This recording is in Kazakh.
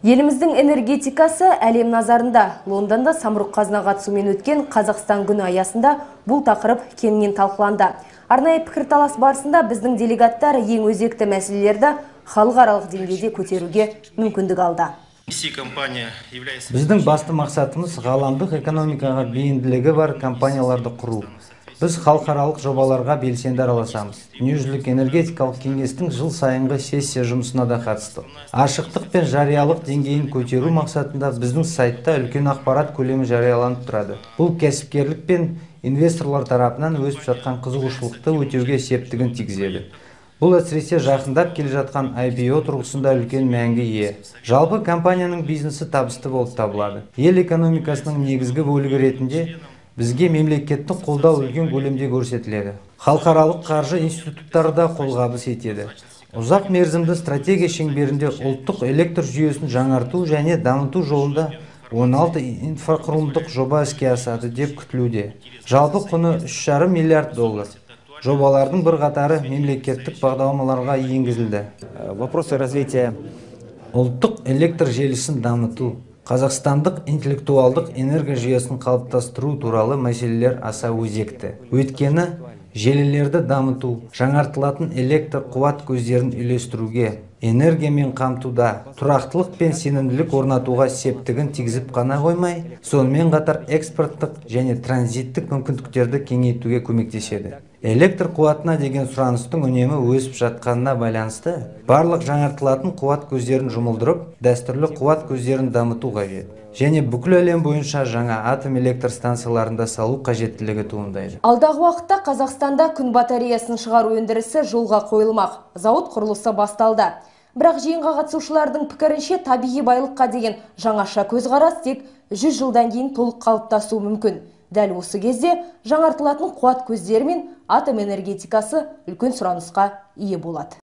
Еліміздің энергетикасы әлем назарында. Лондонда Самұрық Қазына қатысуымен өткен Қазақстан күні аясында бұл тақырып кеңінен талқыланды. Арнайы пікірталас барысында біздің делегаттар ең өзекті мәселелерді халықаралық деңгейде көтеруге мүмкіндік алды. Біздің басты мақсатымыз ғаламдық экономикаға бейімділігі бар компанияларды құру. Біз халықаралық жобаларға белсенді араласамыз. Дүниежүзілік энергетикалық кеңестің жыл сайынғы сессия жұмысына да қатыстық. Ашықтық пен жариялық деңгейін көтеру мақсатында біздің сайтта үлкен ақпарат көлемі жарияланып тұрады. Бұл кәсіпкерлік пен инвесторлар тарапынан өсіп жатқан қызығушылықты өтеуге септігін тигізеді. Бұл әсіресе жақындап келе жатқан IPO тұрғысында үлкен мәнге ие. Жалпы компанияның бизнесі табысты болып табылады. Ел экономикасының негізгі бөлігі ретінде бізге мемлекеттік қолдау үлкен көлемде көрсетіледі. Халықаралық қаржы институттары да қолғабыс етеді. Ұзақ мерзімді стратегия шеңберінде ұлттық электр жүйесін жаңарту және дамыту жолында 16 инфрақұрылымдық жоба іске асады деп күтілуде. Жалпы құны 3,5 миллиард доллар. Жобалардың бірқатары мемлекеттік бағдарламаларға енгізілді. Вопросы развития Ұлттық электр желісін дамыту, қазақстандық интеллектуалдық энергожүйесін қалыптастыру туралы мәселелер аса өзекті. Өйткені желілерді дамыту, жаңартылатын электр қуат көздерін үйлестіруге, энергиямен қамтуда, тұрақтылық пен сенімділік орнатуға септігін тигізіп қана қоймай, сонымен қатар экспорттық және транзиттік мүмкіндіктерді кеңейтуге көмектеседі. Электр қуатына деген сұраныстың үнемі өсіп жатқанына байланысты барлық жаңартылатын қуат көздерін жұмылдырып, дәстүрлі қуат көздерін дамыту қажет. Және бүкіл әлем бойынша жаңа атом электр станцияларында салу қажеттілігі туындайды. Алдағы уақытта Қазақстанда күн батареясын шығару өндірісі жолға қойылмақ. Зауыт құрылысы басталды. Бірақ жиынға қатысушылардың пікірінше табиғи байлыққа деген жаңаша көзқарас тек 100 жылдан кейін толық қалыптасуы мүмкін. Дәл осы кезде жаңартылатын қуат көздері мен атом энергетикасы үлкен сұранысқа ие болады.